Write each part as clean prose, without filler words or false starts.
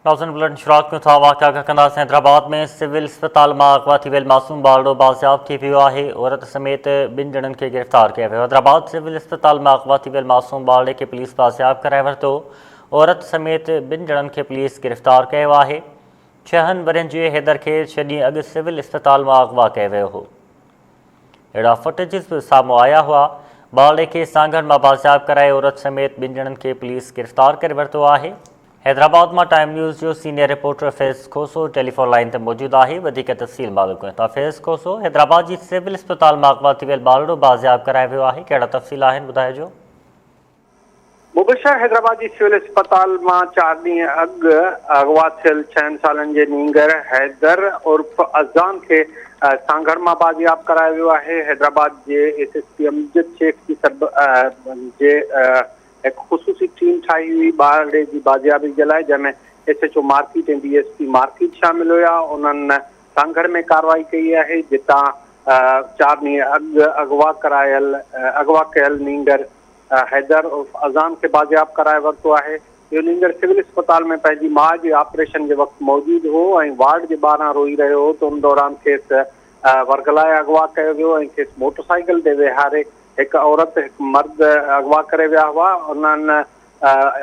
ناظرين بلٽن شروعات ڪيون ٿا واقعا کان ڪنداسين حيدرآباد ۾ سول اسپتال مان اغوا ٿي ويل معصوم ٻارڙو بازياب ٿي ويو آهي عورت سميت ٻن ڄڻن کي گرفتار ڪيو ويو حيدرآباد سول اسپتال مان اغوا ٿي ويل معصوم ٻارڙي کي پوليس بازياب ڪرائي ورتو عورت سميت ٻن ڄڻن کي پوليس گرفتار ڪيو آهي ڇهن ورهين جي حيدر کي ڇهه ڏينهن اڳ سول اسپتال مان اغوا ڪيو ويو هو اهڙا فوٽيجز به سامهون آيا هئا. ٻارڙي کي سانگهڙ مان بازياب ڪرائي عورت سميت ٻن ڄڻن کي پوليس گرفتار ڪري ورتو آهي. حيدرآباد مان ٽائيم نيوز جو senior reporter Faiz Khoso telephone line تي موجود آهي وڌيڪ تفصيل معلوم ڪيون ٿا. فيض کوسو، حيدرآباد جي سول اسپتال مان اغوا ٿي ويل ٻارڙو بازياب ڪرايو ويو آهي ڪهڙا تفصيل آهن ٻڌائجو. مبشر حيدرآباد جي سول اسپتال مان چار ڏينهن اڳ اغوا ٿيل ڇهن سالن جي نينگر حيدر عرف اذان کي سانگهڙ مان بازياب ڪرايو ويو آهي. حيدرآباد جي S S P Amjad Shaikh جي سرب جي هڪ خصوصي ٽيم ٺاهي هئي ٻارڙي جي بازيابي جي لاء جنهن ۾ S H O market ۽ D S P market شامل هيا انهن سانگهڙ ۾ ڪارروائي ڪئي آهي جتان چار ڏينهن اڳ اغوا ڪرايل اغوا ڪيل نينگر حيدر عرف اذان کي بازياب ڪرائي ورتو آهي. اهو نينگر سول اسپتال ۾ پنهنجي ماء جي آپريشن جي وقت موجود هو ۽ وارڊ جي ٻاهران روئي رهيو هو ته ان دوران کيس ورغلائي اغوا ڪيو ويو ۽ کيس موٽر سائيڪل تي ويهاري هڪ عورت هڪ مرد اغوا ڪري ويا هئا. انهن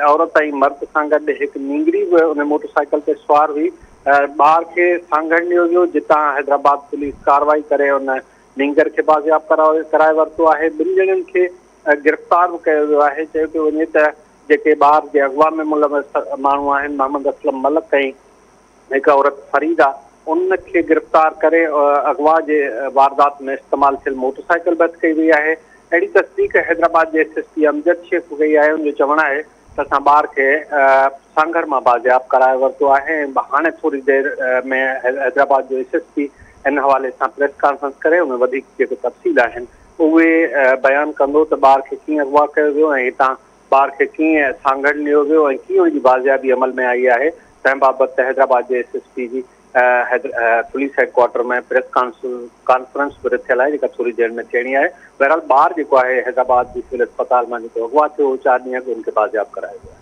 عورت ۽ مرد سان گڏ هڪ نينگري به ان موٽر سائيڪل تي سوار هئي. ٻار کي سانگهڙ نيو ويو جتان حيدرآباد پوليس ڪارروائي ڪري ان نينگر کي بازياب ڪرائي ورتو آهي، ٻن ڄڻن کي گرفتار به ڪيو ويو آهي، چيو پيو وڃي ته جيڪي ٻار جي اغوا ۾ ملوث ماڻهو آهن محمد اسلم ملڪ ۽ هڪ عورت فريده ان کي گرفتار ڪري اغوا جي واردات ۾ استعمال ٿيل موٽر سائيڪل به هٿ ڪئي وئي آهي، اهڙي تصديق حيدرآباد جي S S P Amjad Shaikh ڪئي آهي، ان جو چوڻ آهي ته اسان ٻار کي سانگهڙ مان بازياب ڪرائي ورتو آهي ۽ هاڻي ٿوري دير ۾ حيدرآباد جو ايس ايس پي ان حوالي سان پريس ڪانفرنس ڪري ان ۾ وڌيڪ جيڪي تفصيل آهن اهي بيان ڪندو ته ٻار کي ڪيئن اغوا ڪيو ويو ۽ هتان ٻار کي ڪيئن سانگهڙ نيو ويو ۽ ڪيئن ان جي بازيابي عمل ۾ آئي آهي تنهن بابت حيدرآباد جي ايس ايس پي جي police head quarter ۾ press conference به رٿيل آهي جيڪا ٿوري دير ۾ ٿيڻي آهي. بهرحال ٻار جيڪو آهي حيدرآباد جي سول اسپتال مان جيڪو اغوا ٿيو هو چار ڏينهن اڳ ان کي بازياب ڪرايو ويو آهي.